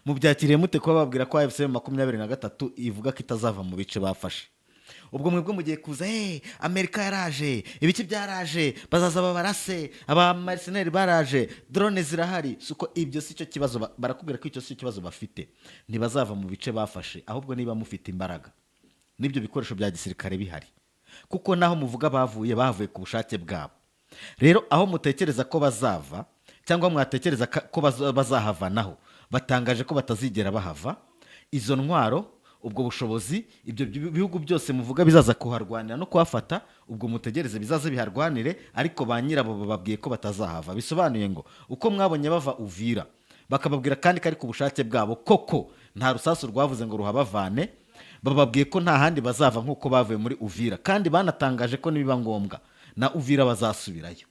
Mubyakiriye mute kuba babwira ko AFC 23 ivuga ko itazava mu bice bafashe? Ubwo mwebwe mugiye kuza, hey, Amerika yaraje, ibiki byaraje, bazaza babarase, aba mercenaires baraje, drone zirahari. Suko ibyo si cyo kibazo, barakubwira ko icyo si cyo kibazo bafite. Ntibazava mu bice bafashe, ahubwo niba mufite imbaraga n'ibyo bikoresho bya gisirikare bihari, kuko naho muvuga bavuye, bavuye ku bushake bwabo. Rero aho mutekereza ko bazava cyangwa mwatekereza ko bazahava, naho batangaje ko batazigera bahava. Izo ntwaro, ubwo bushobozi, ibyo bihugu byose muvuga bizaza kuharwanira no kuhafata, ubwo mutegereze bizaze biharwanire, ariko ba nyirabo bababwiye ko batazahava. Bisobanuye ngo uko mwabonye bava Uvira, bakababwira kandi ko ari ku bushake bwabo, koko nta rusasu rwavuze ngo ruhabavane. Bababwiye ko nta handi bazava nk'uko bavuye muri Uvira, kandi banatangaje ko nibiba ngombwa na Uvira bazasubirayo.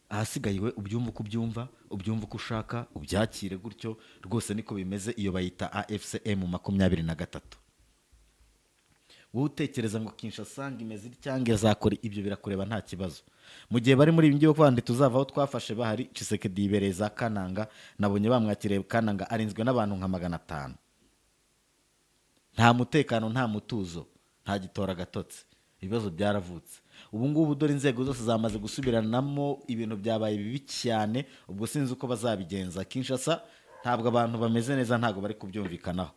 Ahasigaye we ubyumva uko ubyumva, ubyumva uko ushaka, ubyakire gutyo rwose, niko bimeze. Iyo bayita AFC M 23. Wowe utekereza ngo Kinshasa ngo imeze cyangwa izakora ibyo, birakureba, nta kibazo. Mu gihe bari muri ibi ngibi kuvuga ngo tuzava aho twafashe bahari, Tshisekedi yibereye za Kananga. Nabonye bamwakiriye Kananga, arinzwe n'abantu nka 500. Nta mutekano, nta mutuzo, nta gitora agatotsi, ibibazo byaravutse. Ubu ngubu dore inzego zose zamaze gusubiranamo, ibintu byabaye bibi cyane. Ubwo sinzi uko bazabigenza. Kinshasa ntabwo abantu bameze neza, ntabwo bari kubyumvikanaho.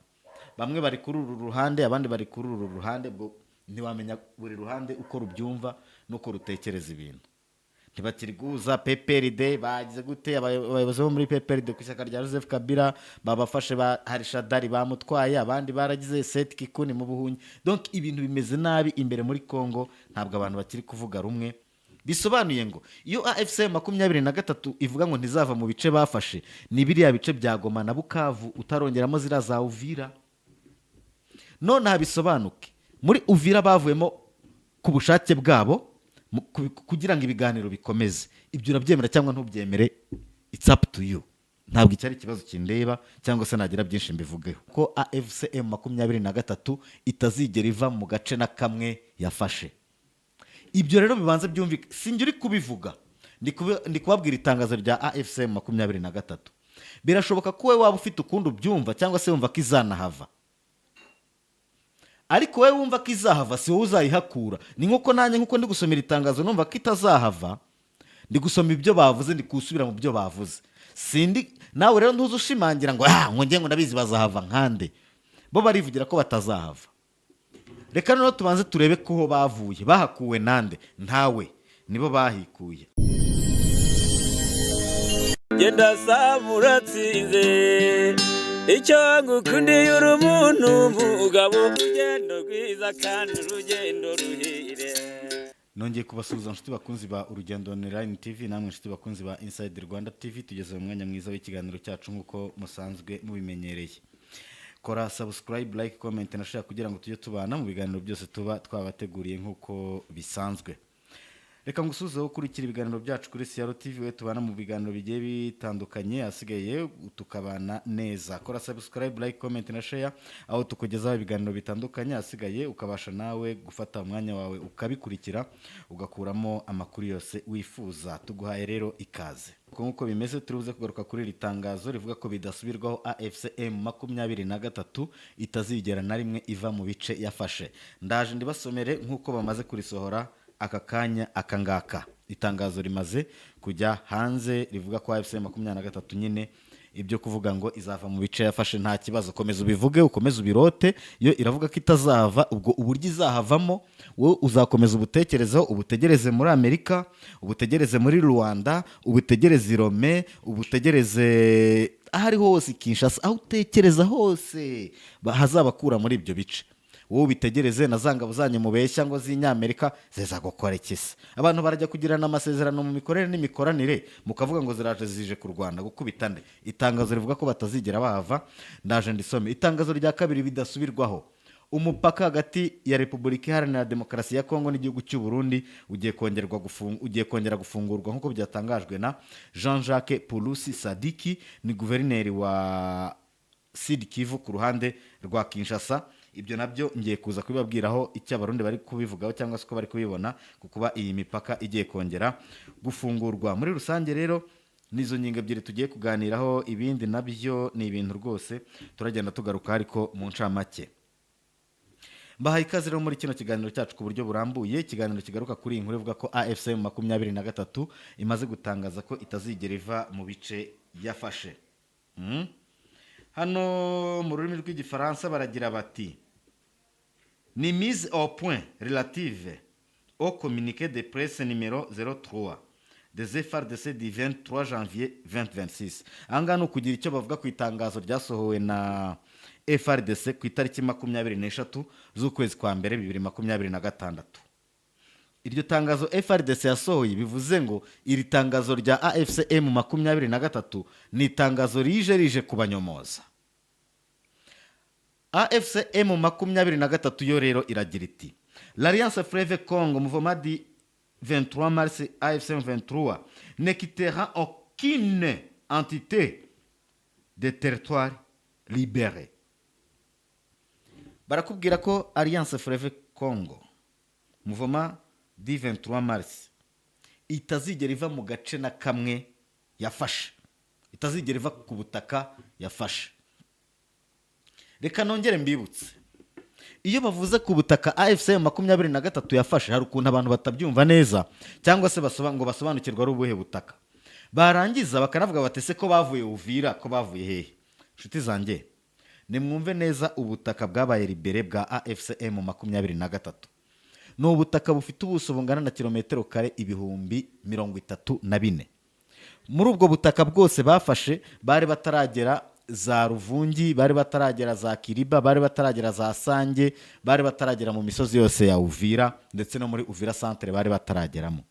Bamwe bari kuri uru ruhande, abandi bari kuri uru ruhande. Ubwo ntiwamenya buri ruhande uko rubyumva n'uko rutekereza ibintu. Ntibakiri guhuza. PPRD bagize gute? Abayobozi bo muri PPRD ku ishyaka rya Joseph Kabila babafashe, ba Harishadari bamutwaye, abandi baragize Seth Kikuni mu buhunyi. Donc ibintu bimeze nabi imbere muri Congo, ntabwo abantu bakiri kuvuga rumwe. Bisobanuye ngo iyo AFC 23 ivuga ngo ntizava mu bice bafashe, ni biriya bice bya Goma na Bukavu, utarongeramo ziriya za Uvira. Nonaha bisobanuke, muri Uvira bavuyemo ku bushake bwabo kugira ngo ibiganiro bikomeze. Ibyo urabyemera cyangwa ntubyemere, it's up to you. Ntabwo icyo ari ikibazo kindeba cyangwa se nagira byinshi mbivugeho, ko AFC M 23 itazigera iva mu gace na kamwe yafashe. Ibyo rero bibanza byumvikane, sinjye uri kubivuga, ndi kubabwira itangazo rya AFC M 23. Birashoboka ko wowe waba ufite ukundi ubyumva cyangwa se wumva ko izanahava, ariko wowe wumva ko izahava si wowe uzayihakura. Ni nk'uko nanjye, nk'uko ndi gusomera itangazo numva ko itazahava, ndi gusoma ibyo bavuze, ndi gusubira mu byo bavuze. Sindi nawe rero ntuze ushimangira ngo ah, ngo njye ngo ndabizi bazahava nkande. Bo barivugira ko batazahava. Reka noneho tubanze turebe ko ho bavuye bahakuwe nande. Ntawe, nibo bahikuye. Genda saba uratsinze. Icyo ngukundiye, uri umuntu mugabo, urugendo rwiza kandi urugendo ruhire. Nongeye kubasuhuza, inshuti bakunzi ba Urugendo Online TV, namwe inshuti bakunzi ba Inside Rwanda TV. Tugeze mu mwanya mwiza w'ikiganiro cyacu nk'uko musanzwe mubimenyereye. Kora subscribe, like, comment na share kugira ngo tujye tubana mu biganiro byose tuba twabateguriye nk'uko bisanzwe. Reka ngusuhuzeho ukurikira ibiganiro byacu kuri Siyaro TV, we tubana mu biganiro bigiye bitandukanye, asigaye tukabana neza. Kora subscribe, like, comment na share, aho tukugezaho ibiganiro bitandukanye, asigaye ukabasha nawe gufata umwanya wawe ukabikurikira, ugakuramo amakuru yose wifuza. Tuguhaye rero ikaze. Uko nk'uko bimeze, turibuze kugaruka kuri iri tangazo rivuga ko bidasubirwaho AFC M 23 itazigera na rimwe iva mu bice yafashe. Ndaje ndibasomere nk'uko bamaze kurisohora aka kanya aka ngaka. Itangazo rimaze kujya hanze rivuga ko AFC 23 nyine ibyo kuvuga ngo izava mu bice yafashe, nta kibazo, komeza ubivuge, ukomeze ubirote. Yo iravuga ko itazava. Ubwo uburyo izahavamo wowe uzakomeza ubutekerezeho, ubutegereze muri Amerika, ubutegereze muri Rwanda, ubutegereze i Lomé, ubutegereze aho ariho hose, Kinshasa, aho utekereza hose hazabakura muri ibyo bice, wowe ubitegereze. Na za ngabo zanyu mubeshya ngo z'inyamerika ziza gukora iki se? Abantu barajya kugirana amasezerano mu mikorere n'imikoranire, mukavuga ngo ziraje, zije ku Rwanda gukubita nde? Itangazo rivuga ko batazigera bahava, ndaje ndisome. Itangazo rya kabiri bidasubirwaho: umupaka hagati ya Repubulika Iharanira Demokarasi ya Kongo n'igihugu cy'u Burundi ugiye kongera gufungurwa nk'uko byatangajwe na Jean Jacques Pulusi Sadiki, ni guverineri wa Sud Kivu ku ruhande rwa Kinshasa. Ibyo nabyo ngiye kuza kubibabwiraho icyo Abarundi bari kubivugaho cyangwa se uko bari kubibona ku kuba iyi mipaka igiye kongera gufungurwa muri rusange. Rero Nizo ngingo ebyiri tugiye kuganiraho. Ibindi nabyo ni ibintu rwose turagenda tugaruka, ariko mu ncamake mbahaye ikaze rero muri kino kiganiro cyacu ku buryo burambuye, ikiganiro kigaruka kuri iyi nkuru ivuga ko AFC M 23 imaze gutangaza ko itazigera iva mu bice yafashe. Hano mu rurimi rw'Igifaransa baragira bati: "Ni mise au point relative au communiqué de presse numéro 03 des FARDC du 23 janvier 2026." Ahangaha ni ukugira icyo bavuga ku itangazo ryasohowe na FARDC ku itariki 23 z'ukwezi kwa mbere 2026. Iryo tangazo FARDC yasohoye, bivuze ngo iri tangazo rya AFC M 23 ni itangazo rije kubanyomoza. AFC M 23 yo rero iragira iti: "L'Alliance Fleuve Congo, mouvement du 23 mars AFC 23, ne quittera aucune entité de territoire libéré." Barakubwira ko Alliance Fleuve Congo, mouvement du 23 mars, itazigera iva mu gace na kamwe yafashe, itazigera iva ku butaka yafashe. Reka nongere mbibutse: iyo bavuze ku butaka AFC M 23 yafashe, hari ukuntu abantu batabyumva neza cyangwa se ngo basobanukirwe ari ubuhe butaka. Barangiza bakanavuga bati: "Se ko bavuye Uvira, ko bavuye hehe?" Inshuti zanjye, nimwumve neza: ubutaka bwabaye libéré bwa AFC M 23 ni ubutaka bufite ubuso bungana na kilometero kare 34,000. Muri ubwo butaka bwose bafashe, bari bataragera za Ruvungi, bari bataragera za Kiriba, bari bataragera za Sange, bari bataragera mu misozi yose ya Uvira, ndetse no muri Uvira centre bari batarageramo.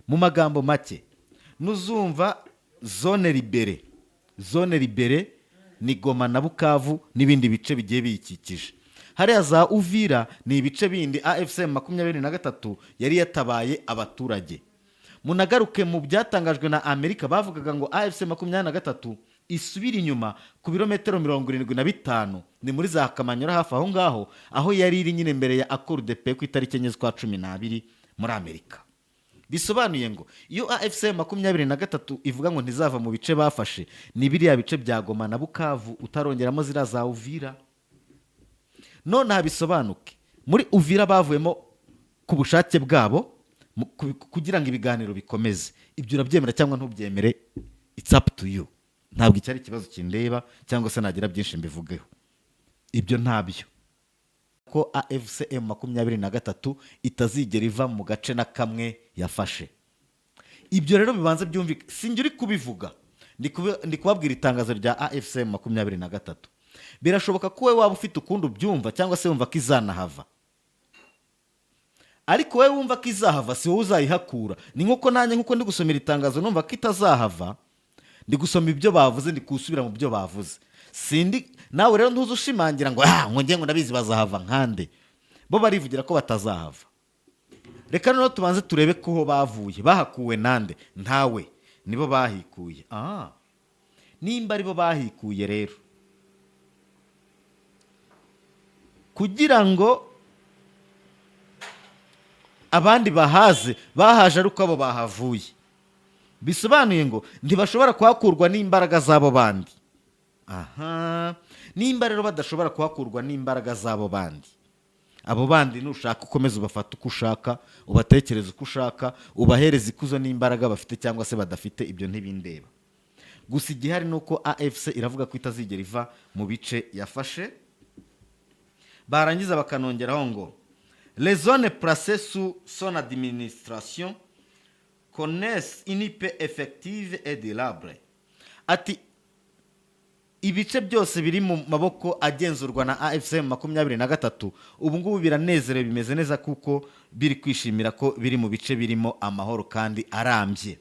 Mu magambo make, nuzumva zone libérée, zone libérée ni Goma na Bukavu n'ibindi bice bigiye biyikikije. Hariya za Uvira ni ibice bindi AFC M 23 yari yatabaye abaturage. Munagaruke mu byatangajwe na Amerika, bavugaga ngo AFC 23 isubira inyuma ku birometero 75, ni muri za Kamanyora hafi aho ngaho, aho yari iri nyine mbere ya accord de paix ku itariki 4 z'ukwa 12 muri Amerika. Bisobanuye ngo iyo AFC 23 ivuga ngo ntizava mu bice bafashe, ni biriya bice bya Goma na Bukavu, utarongeramo ziriya za Uvira. Nonaha bisobanuke, muri Uvira bavuyemo ku bushake bwabo kugira ngo ibiganiro bikomeze. Ibyo urabyemera cyangwa ntubyemere, it's up to you. Ntabwo iki ari ikibazo kindeba cyangwa se nagira byinshi mbivugeho, ibyo ntabyo. Ko AFC M 23 itazigera iva mu gace na kamwe yafashe, ibyo rero bibanza byumvika. Sinjye uri kubivuga, ndi kubabwira itangazo rya AFC M 23. Birashoboka ko wowe waba ufite ukundi ubyumva cyangwa se wumva ko izanahava, ariko wowe wumva ko izahava si wowe uzayihakura. Ni nk'uko nanjye, nk'uko ndi gusomera itangazo numva ko itazahava, ndi gusoma ibyo bavuze, ndi gusubira mu byo bavuze. Sindi nawe rero ntuzi ushimangira ngo ah, ngo ngiye ngo ndabizi bazahava nkande. Bo barivugira ko batazahava. Reka noneho tubanze turebe ko ho bavuye bahakuwe nande. Ntawe, nibo bahikuye. Nimba aribo bahikuye rero, kugira ngo abandi bahaze, bahaje ari uko abo bahavuye. Bisobanuye ngo ntibashobora kuhakurwa n'imbaraga z'abo bandi. Aha, nimba rero badashobora kuhakurwa n'imbaraga z'abo bandi, abo bandi nushaka ukomeze ubafate uko ushaka, ubatekereze uko ushaka, ubahereze ikuzo n'imbaraga bafite cyangwa se badafite, ibyo ntibindeba. Gusa igihari ni uko AFC iravuga ko itazigera iva mu bice yafashe. Barangiza bakanongeraho ngo: "Les zones placées sous son administration connaissent une paix effective et durable." Ati ibice byose biri mu maboko agenzurwa na AFC M 23 ubu ngubu biranezerewe, bimeze neza, kuko biri kwishimira ko biri mu bice birimo amahoro kandi arambye.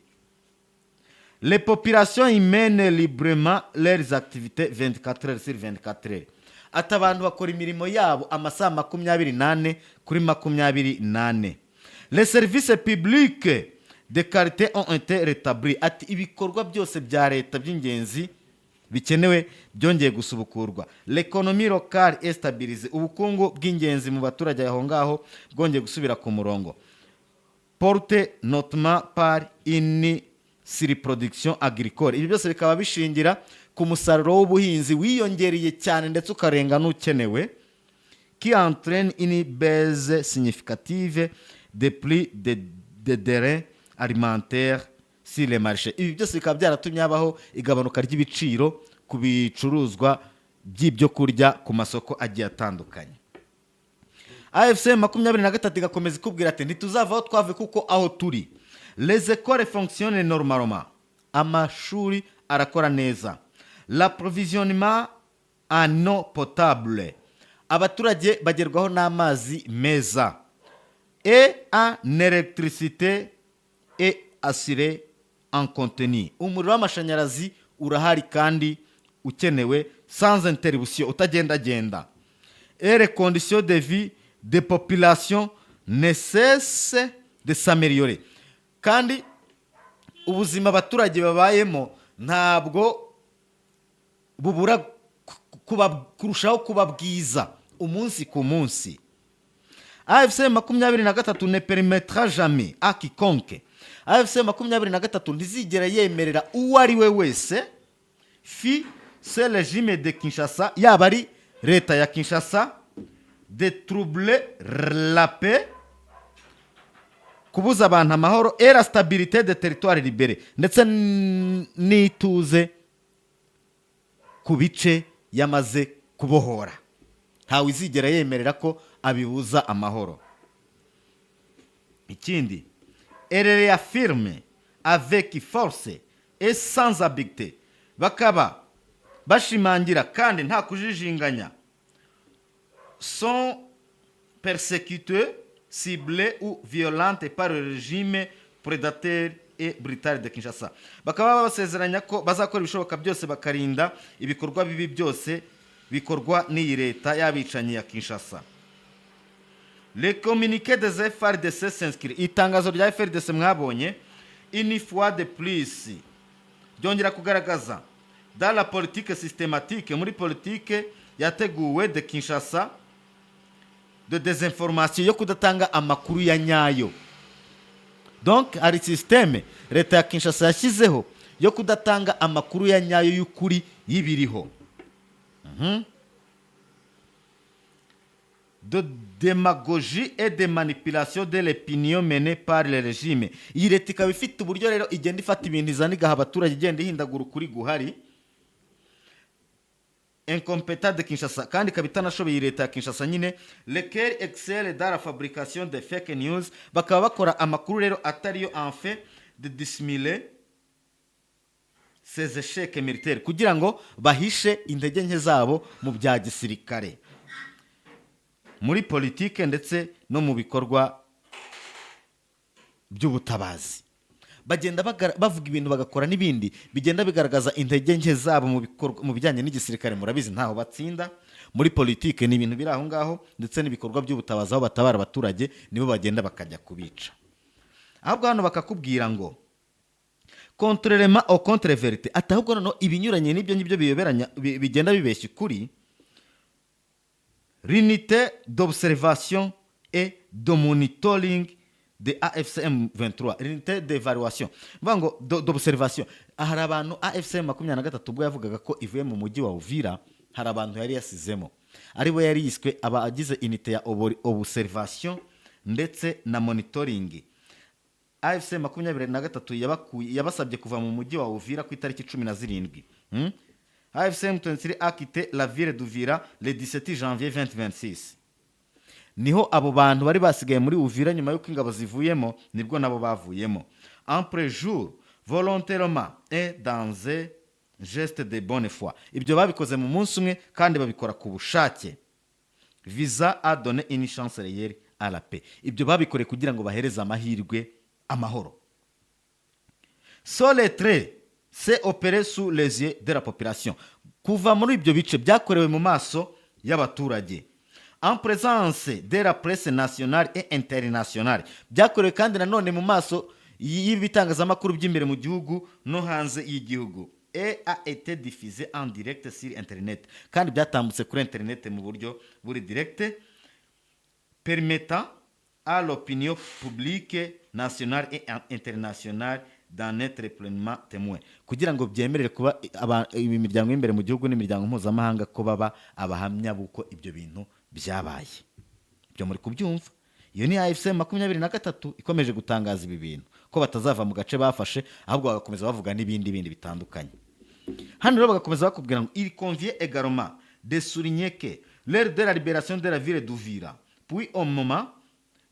"Les populations y mènent librement leurs activités 24 heures sur 24 heures." Ati abantu bakora imirimo yabo amasaha 24 kuri 24. "Les services publics de qualité ont été rétablis." Ati ibikorwa byose bya leta by'ingenzi bikenewe byongeye gusubukurwa. "L'économie locale est stabilisée." Ubukungu bw'ingenzi mu baturage aho ngaho bwongeye gusubira ku murongo. "Portée notamment par une Surproduction agricole. Ibi byose bikaba bishingira ku musaruro w'ubuhinzi wiyongereye cyane ndetse ukarenga n'ukenewe, qui entraîne une baisse significative des prix de denrées alimentaires sur les marchés. Ibi byose bikaba byaratumye habaho igabanuka ry'ibiciro ku bicuruzwa by'ibyo kurya ku masoko agiye atandukanye. AFC 23 igakomeza ikubwira ati: "Ntituzava aho twavuye kuko aho turi, les écoles fonctionnent normalement", amashuri arakora neza, l'approvisionnement en eau potable, abaturage bagerwaho n'amazi meza, et en électricité est assuré en continu, umuriro w'amashanyarazi urahari kandi ukenewe, sans interruption, utagendagenda, et les conditions de vie des populations ne cessent de s'améliorer, kandi ubuzima abaturage babayemo ntabwo bubura kuba kurushaho kuba bwiza umunsi ku munsi. AFC 23 ne permettra jamais à quiconque, AFC 23 ntizigera yemerera uwo ari we wese, fût-ce régime de Kinshasa, yaba ari leta ya Kinshasa, de troubler la paix, kubuza abantu amahoro, et la stabilité de territoire libéré, ndetse n'ituze ku bice yamaze kubohora. Ntawe izigera yemerera ko abibuza amahoro. Ikindi, elle réaffirme avec force et sans ambiguïté, bakaba bashimangira kandi nta kujijinganya, sont persécutés, ciblés ou violentés par le régime prédateur et brutal de Kinshasa. Bakaba babasezeranya ko bazakora ibishoboka byose bakarinda ibikorwa bibi byose bikorwa n'iyi leta y'abicanyi ya Kinshasa. Le communiqué des FARDC s'inscrit, itangazo rya FARDC mwabonye, une fois de plus, ryongera kugaragaza, dans la politique systématique, muri politike yateguwe, de Kinshasa de désinformation, yo kudatanga amakuru ya nyayo. Donc hari système leta ya Kinshasa yashyizeho yo kudatanga amakuru ya nyayo y'ukuri y'ibiriho, de démagogie et de manipulation de l'opinion menée par le régime. Iyi leta ikaba ifite uburyo rero igenda ifata ibintu izana igaha abaturage, igenda ihindagura ukuri guhari, incompétent de Kinshasa, kandi ikaba itanashoboye iyi leta ya Kinshasa nyine, lequel excelle dans la fabrication de fake news, bakaba bakora amakuru rero atariyo, afin de dissimuler ses échecs militaires, kugira ngo bahishe intege nke zabo mu bya gisirikare, muri politike ndetse no mu bikorwa by'ubutabazi. Bagenda bavuga ibintu, bagakora n'ibindi bigenda bigaragaza intege nke zabo mu bikorwa, mu bijyanye n'igisirikare. Murabizi, ntaho batsinda. Muri politike ni ibintu biri aho ngaho, ndetse n'ibikorwa by'ubutabazi, aho batabara abaturage nibo bagenda bakajya kubica. Ahubwo hano bakakubwira ngo contrairement au contre vérité, ati ahubwo noneho ibinyuranye n'ibyo ngibyo biyoberanya, bigenda bibeshya ukuri, l'unité d'observation et de monitoring de AFC M23, l'unité d'évaluation, mvuga ngo d'observation. Hari abantu AFC 23 ubwo yavugaga ko ivuye mu mujyi wa Uvira, hari abantu yari yasizemo, aribo yari yiswe abagize unité ya observation ndetse na monitoring. AFC 23 yabakuye, yabasabye kuva mu mujyi wa Uvira ku itariki 17. AFC M23 a quitté la ville d'Uvira le 17 janvier 2026. Niho abo bantu bari basigaye muri Uvira nyuma y'uko ingabo zivuyemo, nibwo nabo bavuyemo, en plein jour, volontairement et dans un geste de bonne foi. Ibyo babikoze mu munsi umwe kandi babikora ku bushake, visant à donner une chance réelle à la paix. Ibyo babikoreye kugira ngo bahereze amahirwe amahoro. Ce retrait s'est opéré sous les yeux de la population, kuva muri ibyo bice byakorewe mu maso y'abaturage, en présence de la presse nationale et internationale, byakorewe kandi nanone mu maso y'ibitangazamakuru by'imbere mu gihugu no hanze y'igihugu, et a été diffusé en direct sur internet, kandi byatambutse kuri internet mu buryo buri direct, permettant à l'opinion publique nationale et internationale. d'en être pleinement témoins, kugira ngo byemerere kuba imiryango y'imbere mu gihugu n'imiryango mpuzamahanga ko baba abahamya b'uko ibyo bintu byabaye. Ibyo muri kubyumva? Iyo ni AFC 23 ikomeje gutangaza ibi bintu, ko batazava mu gace bafashe, ahubwo bagakomeza bavuga n'ibindi bindi bitandukanye. Hano rero bagakomeza bakubwira ngo: "Il convient également de souligner que lors de la libération de la ville d'Uvira, puis au moment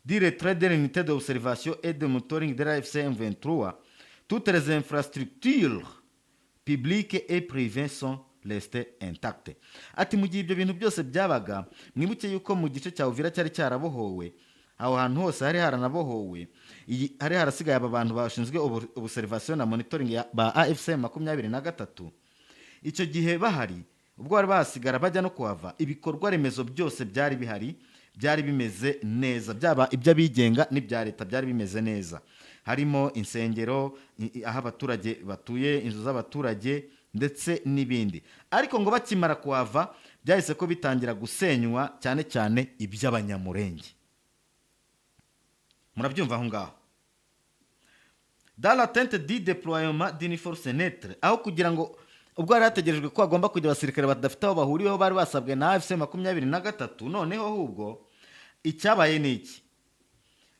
du retrait de l'unité d'observation et de monitoring de l'AFC M23, toutes les infrastructures publiques et privées sont restées intactes." Ati mu gihe ibyo bintu byose byabaga, mwibuke yuko mu gice cya Uvira cyari cyarabohowe, aho hantu hose hari haranabohowe, iyi hari harasigaye aba bantu bashinzwe observation na monitoring ba AFC 23. Icyo gihe bahari, ubwo bari bahasigara bajya no kuhava, ibikorwa remezo byose byari bihari byari bimeze neza, byaba iby'abigenga n'ibya leta byari bimeze neza, harimo insengero, aho abaturage batuye, inzu z'abaturage ndetse n'ibindi. Ariko ngo bakimara kuhava byahise ko bitangira gusenywa, cyane cyane iby'Abanyamurenge. Murabyumva aho ngaho? "Dans l'attente du déploiement d'une force neutre", aho kugira ngo ubwo hari hategerejwe ko hagomba kujya abasirikare badafite aho bahuriyeho bari basabwe na AFC 23, noneho ahubwo icyabaye ni iki?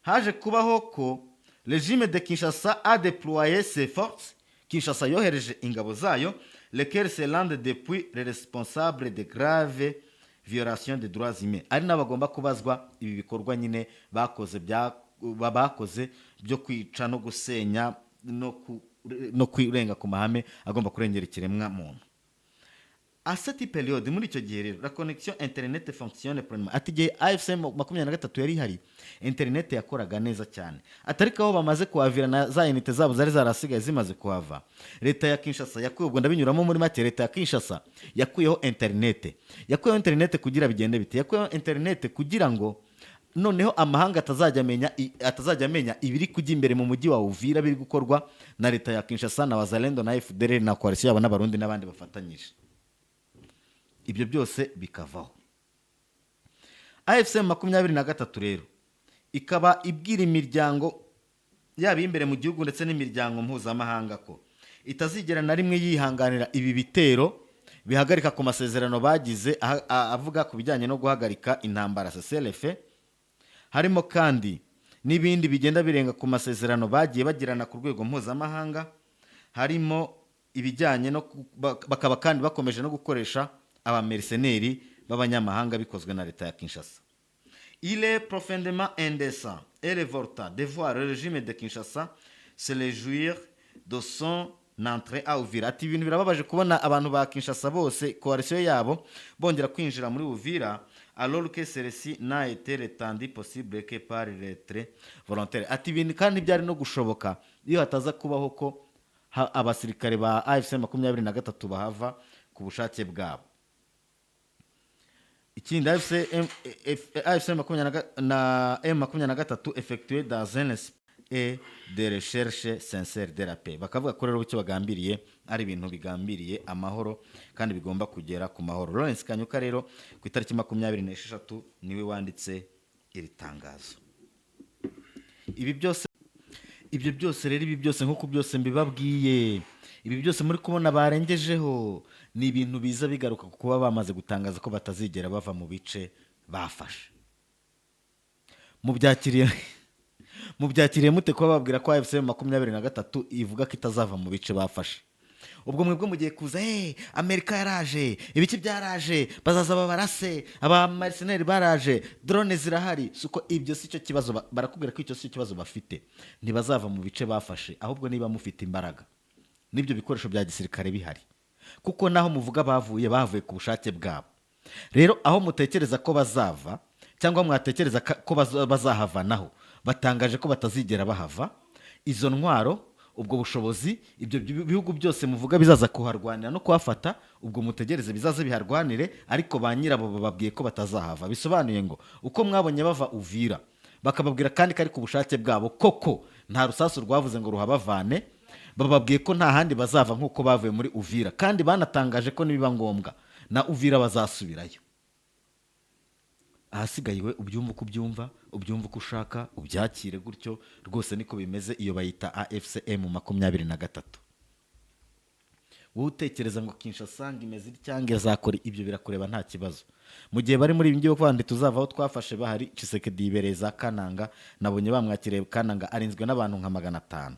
Haje kubaho ko régime de Kinshasa a déployé ses forces, Kinshasa yohereje ingabo zayo, lesquelles se rendent depuis les responsables de graves violations des droits humains, ari nabo bagomba kubazwa ibi bikorwa nyine bakoze bya bakoze byo kwica no gusenya no kurenga ku mahame agomba kurengera ikiremwa muntu. "À cette période", muri icyo gihe rero, "la connexion internet fonctionne pleinement." Ati igihe AFC 23 yari ihari, internet yakoraga neza cyane. Ati ariko aho bamaze kuhavira na za unité zabo zari zarasigaye zimaze kuhava, leta ya Kinshasa yakuye, ubwo ndabinyuramo muri make, leta ya Kinshasa yakuyeho internet. Yakuyeho internet kugira bigende bite? Yakuyeho internet kugira ngo noneho amahanga atazajya amenya ibiri kujya imbere mu mujyi wa Uvira biri gukorwa na leta ya Kinshasa na Wazalendo na FDLR na coalition yabo n'Abarundi n'abandi bafatanyije. Ibyo byose bikavaho. AFC 23 rero ikaba ibwira imiryango yaba imbere mu gihugu ndetse n'imiryango mpuzamahanga ko itazigera na rimwe yihanganira ibi bitero bihagarika ku masezerano bagize avuga ku bijyanye no guhagarika intambara, cessez-le-feu. Harimo kandi n'ibindi bigenda birenga ku masezerano bagiye bagirana ku rwego mpuzamahanga, harimo ibijyanye no bakaba kandi bakomeje no gukoresha abamerceneri b'abanyamahanga bikozwe na leta ya Kinshasa. "Il est profondément indécent et révoltant de voir le régime de Kinshasa se réjouir de son entrée à Uvira." Ati ibintu birababaje kubona abantu ba Kinshasa bose, coalition yabo, bongera kwinjira muri Uvira, alors que celle-ci n'a été rendue possible que par retrait volontaire. Ati ibintu kandi byari no gushoboka iyo hataza kubaho ko abasirikare ba AFC 23 bahava ku bushake bwabo. Ikindi, AFC AFC na M 23 effectué dans un esprit et de recherche sincère de la paix. Bakavuga ko rero icyo bagambiriye ari ibintu bigambiriye amahoro kandi bigomba kugera ku mahoro. Lawrence Kanyuka rero ku itariki 26 niwe wanditse iri tangazo. Ibi byose, ibyo byose rero, ibi byose nk'uko byose mbibabwiye, ibi byose muri kubona barengejeho ni ibintu biza bigaruka ku kuba bamaze gutangaza ko batazigera bava mu bice bafashe. Mubyakiriye mute kuba babwira ko AFC 23 ivuga ko itazava mu bice bafashe? Ubwo mwebwe mugiye kuza, hey, Amerika yaraje, ibiki byaraje, bazaza babarase, abamerceneri baraje, drone zirahari. Suko ibyo si cyo kibazo, barakubwira ko icyo si cyo kibazo bafite, ntibazava mu bice bafashe. Ahubwo niba mufite imbaraga n'ibyo bikoresho bya gisirikare bihari, kuko naho muvuga bavuye, bavuye ku bushake bwabo. Rero aho mutekereza ko bazava cyangwa mwatekereza ko bazahava, naho batangaje ko batazigera bahava. Izo ntwaro, ubwo bushobozi, ibyo bihugu byose muvuga bizaza kuharwanira no kuhafata, ubwo mutegereze bizaze biharwanire, ariko ba nyirabo bababwiye ko batazahava. Bisobanuye ngo uko mwabonye bava Uvira, bakababwira kandi ko ari ku bushake bwabo, koko nta rusasu rwavuze ngo ruhabavane. Bababwiye ko nta handi bazava nk'uko bavuye muri Uvira, kandi banatangaje ko nibiba ngombwa na Uvira bazasubirayo. Ahasigaye we ubyumva uko ubyumva, ubyumva uko ushaka, ubyakire gutyo rwose, niko bimeze. Iyo bayita AFC M 23. Wowe utekereza ngo Kinshasa ngo imeze cyangwa izakora ibyo, birakureba, nta kibazo. Mu gihe bari muri ibi ngibi kuvuga ngo tuzava aho twafashe bahari, Tshisekedi yibereye za Kananga. Nabonye bamwakiriye Kananga, arinzwe n'abantu nka 500.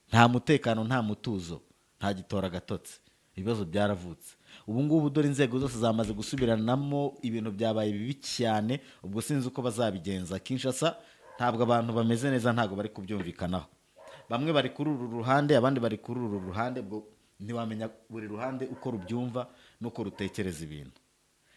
Nta mutekano, nta mutuzo, nta gitora agatotsi. Ibibazo byaravutse ubu ngubu. Dore inzego zose zamaze gusubiranamo, ibintu byabaye bibi cyane. Ubwo sinzi uko bazabigenza. Kinshasa ntabwo abantu bameze neza, ntabwo bari kubyumvikanaho. Bamwe bari kuri uru ruhande, abandi bari kuri uru ruhande. Ubwo ntiwamenya buri ruhande uko rubyumva n'uko rutekereza ibintu.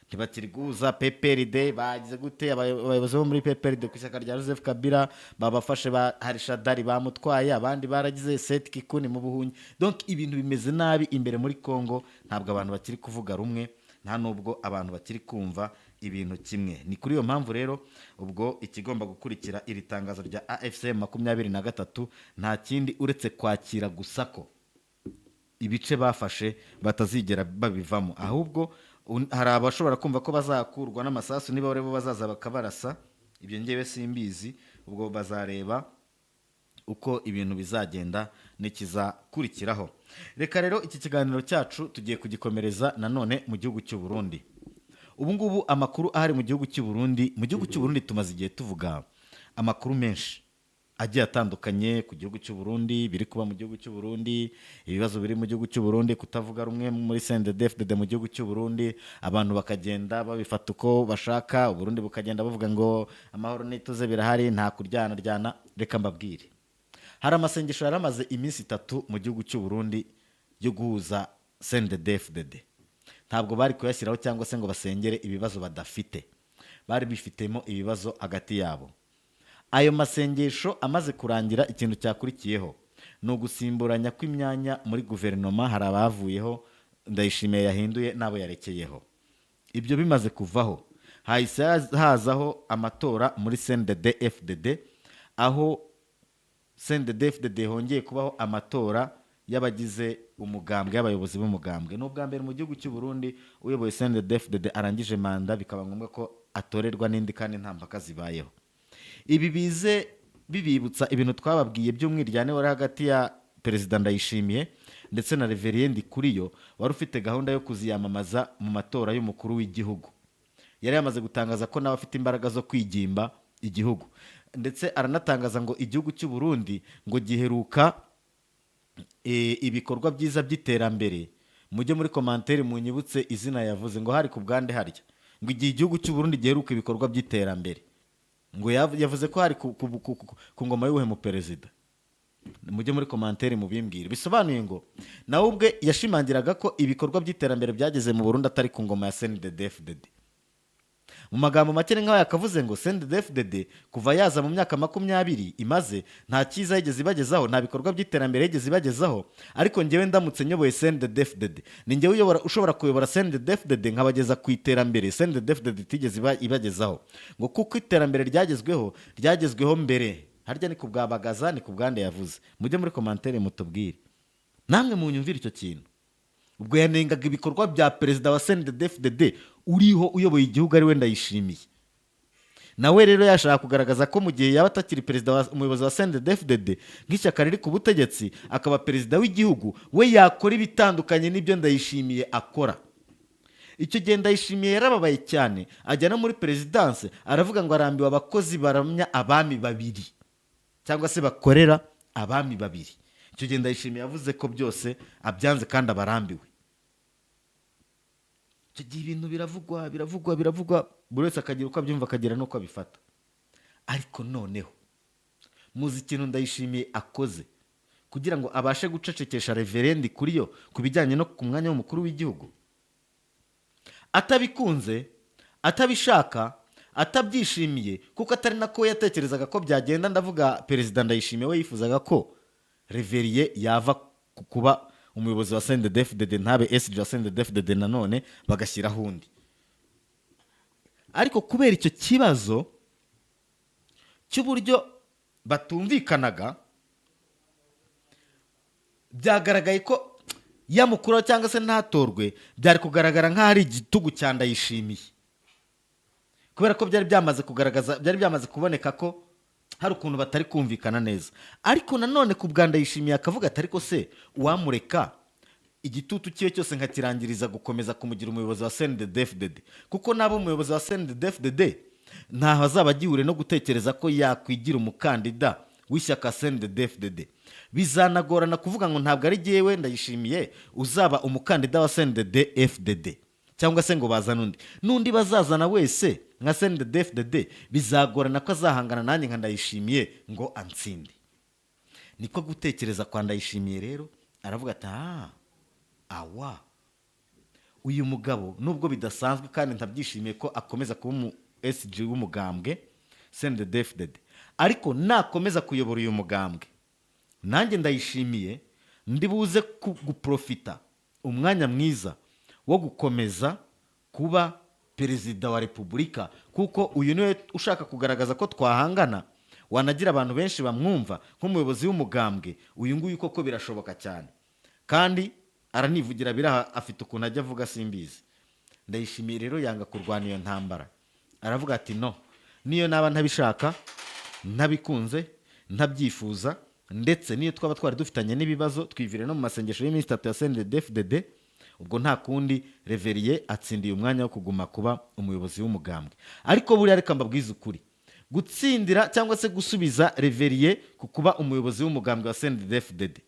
Ntibakiri guhuza. PPRD bagize gute? Abayobozi bo muri PPRD ku ishyaka rya Joseph Kabila babafashe, ba Harishadari bamutwaye, abandi baragize Seth Kikuni mu buhunyi. Donc ibintu bimeze nabi imbere muri Congo. Ntabwo abantu bakiri kuvuga rumwe, nta nubwo abantu bakiri kumva ibintu kimwe. Ni kuri iyo mpamvu rero ubwo ikigomba gukurikira iri tangazo rya AFC 23 nta kindi uretse kwakira gusa ko ibice bafashe batazigera babivamo. Ahubwo hari abashobora kumva ko bazakurwa n'amasasu, niba bo bazaza bakabarasa. Ibyo ngewe simbizi. Ubwo bazareba uko ibintu bizagenda n'ikizakurikiraho. Reka rero iki kiganiro cyacu tugiye kugikomereza nanone mu gihugu cy'u Burundi. Ubu ngubu amakuru ahari mu gihugu cy'u Burundi, mu gihugu cy'u Burundi tumaze igihe tuvuga amakuru menshi agiye atandukanye ku gihugu cy'u Burundi, biri kuba mu gihugu cy'u Burundi, ibibazo biri mu gihugu cy'u Burundi, kutavuga rumwe muri CNDD-FDD mu gihugu cy'u Burundi, abantu bakagenda babifata uko bashaka, Uburundi bukagenda buvuga ngo amahoro n'ituze birahari, nta kuryana ryana. Reka mbabwire, hari amasengesho yari amaze iminsi 3 mu gihugu cy'u Burundi yo guhuza CNDD-FDD. Ntabwo bari kuyashyiraho cyangwa se ngo basengere ibibazo badafite, bari bifitemo ibibazo hagati yabo. Ayo masengesho amaze kurangira, ikintu cyakurikiyeho ni ugusimburanya kw'imyanya muri guverinoma. Hari abavuyeho Ndayishimiye yahinduye n'abo yarekeyeho. Ibyo bimaze kuvaho, hahise hazaho amatora muri CNDD FDD, aho CNDD FDD hongeye kubaho amatora y'abagize umugambwe, y'abayobozi b'umugambwe. Ni ubwa mbere mu gihugu cy'u Burundi uyoboye CNDD FDD arangije manda bikaba ngombwa ko atorerwa n'indi kandi nta mpaka zibayeho. Ibi bize bibibutsa ibintu twababwiye by'umwiryane wari hagati ya Perezida Ndayishimiye ndetse na Révérien Ndikuriyo, wari ufite gahunda yo kuziyamamaza mu matora y'umukuru w'igihugu. Yari yamaze gutangaza ko nawe afite imbaraga zo kwigimba igihugu, ndetse aranatangaza ngo igihugu cy'u Burundi ngo giheruka ibikorwa byiza by'iterambere. Mujye muri commentaire munyibutse izina yavuze ngo hari ku bwande harya, ngo igihe igihugu cy'u Burundi giheruka ibikorwa by'iterambere, ngo yavuze ko hari ku ngoma y'uwuhe mu perezida. Mujye muri commentaire mubimbwire. Bisobanuye ngo nawe ubwe yashimangiraga ko ibikorwa by'iterambere byageze mu Burundi atari ku ngoma ya CNDD-FDD. Mu magambo make ni nk'aho yakavuze ngo CNDD-FDD kuva yaza mu myaka 20 imaze, nta cyiza yigeze ibagezaho, nta bikorwa by'iterambere yigeze ibagezaho. Ariko ngewe ndamutse nyoboye CNDD-FDD, ni ngewe uyobora, ushobora kuyobora CNDD-FDD nkabageza ku iterambere CNDD-FDD itigeze ibagezaho, ngo kuko iterambere ryagezweho ryagezweho mbere. Harya ni ku bwa Bagaza, ni ku bwande yavuze? Mujye muri commentaire mutubwire namwe munyumvire icyo kintu. Ubwo yanengaga ibikorwa bya perezida wa CNDD-FDD uriho uyoboye igihugu, ari we Ndayishimiye. Nawe rero yashaka kugaragaza ko mu gihe yaba atakiri perezida wa, umuyobozi wa CNDD-FDD nk'ishyaka riri ku butegetsi, akaba perezida w'igihugu, we yakora ibitandukanye n'ibyo Ndayishimiye akora. Icyo gihe Ndayishimiye yarababaye cyane, ajya no muri perezidanse aravuga ngo arambiwe abakozi baramya abami babiri cyangwa se bakorera abami babiri. Icyo gihe Ndayishimiye yavuze ko byose abyanze kandi abarambiwe. Icyo gihe ibintu biravugwa, biravugwa, biravugwa, buri wese akagira uko abyumva, akagira n'uko abifata. Ariko noneho muzi ikintu Ndayishimiye akoze kugira ngo abashe gucecekesha Révérien Ndikuriyo ku bijyanye no ku mwanya w'umukuru w'igihugu? Atabikunze, atabishaka, atabyishimiye, kuko atari nako yatekerezaga ko byagenda. Ndavuga Perezida Ndayishimiye, we yifuzaga ko Révérien yava ku kuba umuyobozi wa CNDD-FDD, ntabe SG wa CNDD-FDD, nanone bagashyiraho undi. Ariko kubera icyo kibazo cy'uburyo batumvikanaga, byagaragaye ko yamukuraho cyangwa se ntatorwe byari kugaragara nk'aho ari igitugu cya Ndayishimiye. Kubera ko byari byamaze kugaragaza, byari byamaze kuboneka ko hari ukuntu batari kumvikana neza. Ariko nanone ku bwa Ndayishimiye akavuga ati: "Ariko se uwamureka igitutu cyiwe cyose nkakirangiriza gukomeza kumugira umuyobozi wa CNDD-FDD?" Kuko naba umuyobozi wa CNDD-FDD, ntaho azaba agihuriye no gutekereza ko yakwigira umukandida w'ishyaka CNDD-FDD. Bizanagorana kuvuga ngo ntabwo ari jyewe Ndayishimiye uzaba umukandida wa CNDD-FDD, cyangwa se ngo bazane undi. N'undi bazazana wese nka CNDD-FDD, bizagorana ko azahangana nanjye nka Ndayishimiye ngo ansinde. Niko gutekereza kwa Ndayishimiye rero, aravuga ati: "Ah, awa uyu mugabo, nubwo bidasanzwe kandi ntabyishimiye ko akomeza kuba umu SG w'umugambwe CNDD-FDD, ariko nakomeza kuyobora uyu mugambwe, nanjye Ndayishimiye ndi buze guprofita umwanya mwiza wo gukomeza kuba perezida wa repubulika, kuko uyu niwe ushaka kugaragaza ko twahangana, wanagira abantu benshi bamwumva nk'umuyobozi w'umugambwe. Uyu nguyu koko birashoboka cyane." Kandi aranivugira biraha, afite ukuntu ajya avuga, simbizi. Ndayishimiye rero yanga kurwana iyo ntambara, aravuga ati: "No, niyo naba ntabishaka, ntabikunze, ntabyifuza, ndetse niyo twaba twari dufitanye n'ibibazo, twivire no mu masengesho y'iminsi 3 ya CNDD-FDD, ubwo nta kundi." Révérien atsindiye umwanya wo kuguma kuba umuyobozi w'umugambwe. Ariko buriya reka mbabwize ukuri, gutsindira cyangwa se gusubiza Révérien ku kuba umuyobozi w'umugambwe wa CNDD-FDD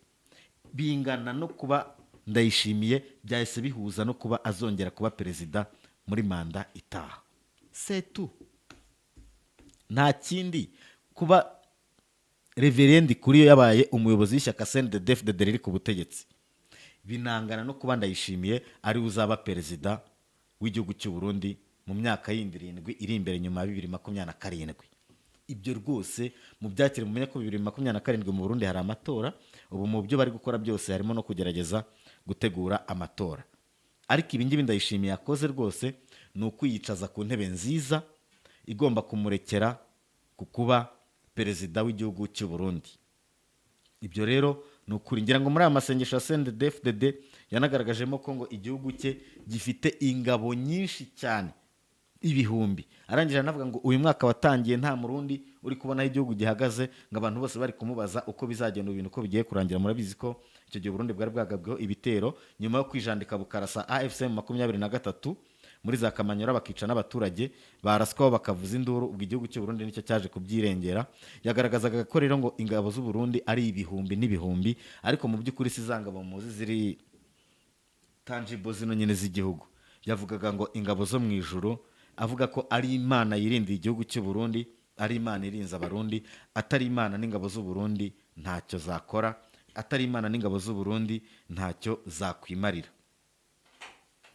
bingana no kuba Ndayishimiye byahise bihuza no kuba azongera kuba perezida muri manda itaha. Setu, nta kindi. Kuba Révérien Ndikuriyo yabaye umuyobozi w'ishyaka CNDD-FDD riri ku butegetsi binangana no kuba Ndayishimiye ari we uzaba perezida w'igihugu cy'u Burundi mu myaka yindi 7 iri imbere nyuma ya 2027. Ibyo rwose mu byakire, mumenye ko 2027 mu Burundi hari amatora. Ubu mu byo bari gukora byose harimo no kugerageza gutegura amatora. Ariko ibi ngibi Ndayishimiye yakoze rwose ni ukwiyicaza ku ntebe nziza igomba kumurekera ku kuba perezida w'igihugu cy'u Burundi. Ibyo rero ni ukuri. Ngira ngo muri aya masengesho ya CNDD-FDD yanagaragajemo ko ngo igihugu cye gifite ingabo nyinshi cyane, ibihumbi. Arangije anavuga ngo uyu mwaka watangiye nta Murundi uri kubona aho igihugu gihagaze, ngo abantu bose bari kumubaza uko bizagenda, ibintu uko bigiye kurangira. Murabizi ko icyo gihe Burundi bwari bwagabweho ibitero nyuma yo kwijandika bukarasa AFC M23 muri za Kamanyora, bakica n'abaturage, baraswaho bakavuza induru. Ubwo igihugu cy'u Burundi nicyo cyaje kubyirengera. Yagaragazaga ko rero ngo ingabo z'u Burundi ari ibihumbi n'ibihumbi, ariko mu by'ukuri si za ngabo muzi ziri tangible zino nyine z'igihugu. Yavugaga ngo ingabo zo mu ijuru, avuga ko ari Imana yirindiye igihugu cy'u Burundi, ari Imana irinze Abarundi. Atari Imana n'ingabo z'u Burundi ntacyo zakora, atari Imana n'ingabo z'u Burundi ntacyo zakwimarira.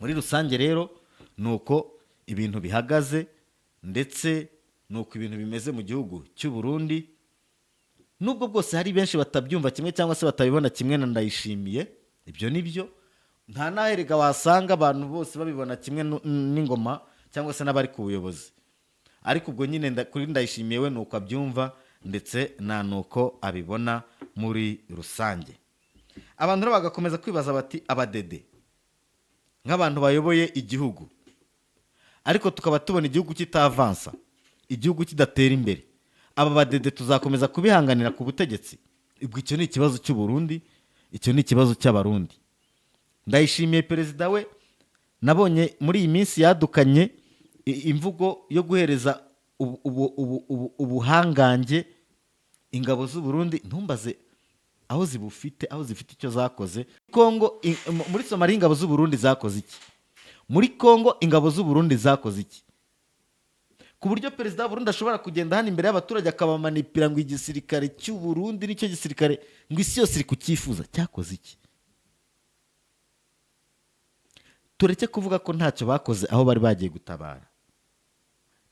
Muri rusange rero ni uko ibintu bihagaze, ndetse ni uko ibintu bimeze mu gihugu cy'u Burundi, nubwo bwose hari benshi batabyumva kimwe cyangwa se batabibona kimwe na Ndayishimiye. Ibyo ni byo, nta n'aherega wasanga abantu bose babibona kimwe n'ingoma cyangwa se n'abari ku buyobozi. Ariko ubwo nyine kuri Ndayishimiye we ni uko abyumva, ndetse nta nuko abibona muri rusange. Abantu rero bagakomeza kwibaza bati: "Abadede nk'abantu bayoboye igihugu, ariko tukaba tubona igihugu kitavansa, igihugu kidatera imbere, aba badede tuzakomeza kubihanganira ku butegetsi?" Ubwo icyo ni ikibazo cy'u Burundi, icyo ni ikibazo cy'Abarundi. Ndayishimiye perezida we nabonye muri iyi minsi yadukanye imvugo yo guhereza ubuhangange ingabo z'u Burundi. Ntumbaze aho zibufite, aho zifite icyo zakoze. Kongo, muri Somaliya ingabo z'u Burundi zakoze iki? Muri Kongo ingabo z'u Burundi zakoze iki, ku buryo perezida w'u Burundi ashobora kugenda hano imbere y'abaturage akabamanipira ngo igisirikare cy'u Burundi nicyo gisirikare ngo isi yose iri kucyifuza? Cyakoze iki? Tureke kuvuga ko ntacyo bakoze aho bari bagiye gutabara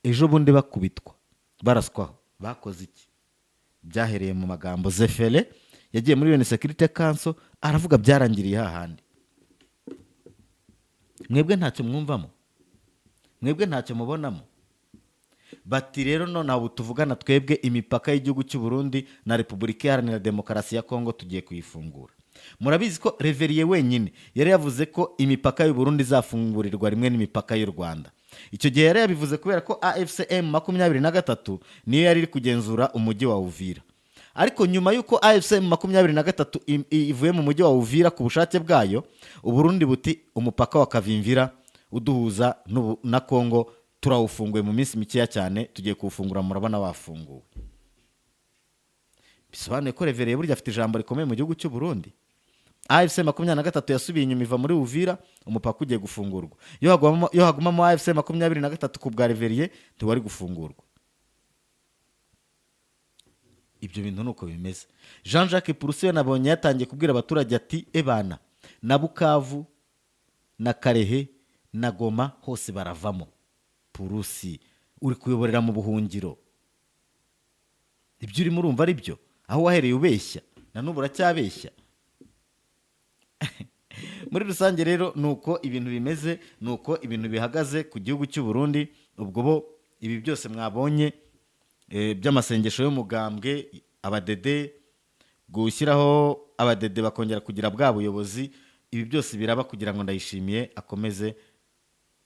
ejo bundi bakubitwa, baraswaho. Bakoze iki? Byahereye mu magambo. Zefere yagiye muri UN Security Council aravuga, byarangiriye hahandi. Mwebwe ntacyo mwumvamo, mwebwe ntacyo mubonamo. Bati rero none ubu tuvugana twebwe imipaka y'igihugu cy'u Burundi na Repubulika Iharanira Demokarasi ya Kongo tugiye kuyifungura. Murabizi ko Révérien wenyine yari yavuze ko imipaka y'u Burundi izafungurirwa rimwe n'imipaka y'u Rwanda. Icyo gihe yari yabivuze kubera ko AFC M23 niyo yari iri kugenzura umujyi wa Uvira. Ariko nyuma y'uko AFC M23 ivuye mu mujyi wa Uvira ku bushake bwayo, Uburundi buti umupaka wa Kavimvira uduhuza na Kongo turawufunguye, mu minsi mikeya cyane tugiye kuwufungura, murabona wafunguwe. Bisobanuye ko Révérien burya afite ijambo rikomeye mu gihugu cy'u Burundi. AFC 23 yasubiye inyuma iva muri Uvira, umupaka ugiye gufungurwa. Iyo hagumamo AFC 23 ku bwa Révérien, ntiwari gufungurwa. Ibyo bintu ni uko bimeze. Jean Jacques Purusi we nabonye yatangiye kubwira abaturage ati ebana na Bukavu na Kalehe na Goma hose baravamo. Purusi, uri kuyoborera mu buhungiro, ibyo urimo urumva ari byo? Aho wahereye ubeshya na n'ubu uracyabeshya. Muri rusange rero ni uko ibintu bimeze, ni uko ibintu bihagaze ku gihugu cy'u Burundi. Ubwo bo ibi byose mwabonye by'amasengesho y'umugambwe abadede, gushyiraho abadede bakongera kugira bwa buyobozi, ibi byose biraba kugira ngo Ndayishimiye akomeze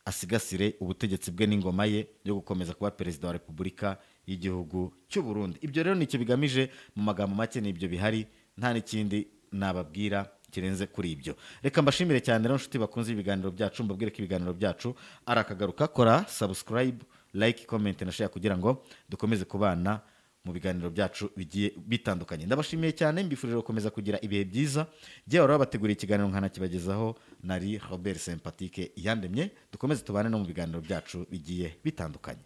asigasire ubutegetsi bwe n'ingoma ye yo gukomeza kuba perezida wa Repubulika y'igihugu cy'u Burundi. Ibyo rero nicyo bigamije. Mu magambo make ni ibyo bihari, nta n'ikindi nababwira kirenze kuri ibyo. Reka mbashimire cyane rero, nshuti bakunze ibiganiro byacu, mbabwire ko ibiganiro byacu ari akagaruka. Kora subscribe, like, comment na share kugira ngo dukomeze kubana mu biganiro byacu bigiye bitandukanye. Ndabashimiye cyane, mbifurije gukomeza kugira ibihe byiza. Jyewe wari wabateguriye ikiganiro nkanakibagezaho nari Robert Sympathique Iyandemye. Dukomeze tubane no mu biganiro byacu bigiye bitandukanye.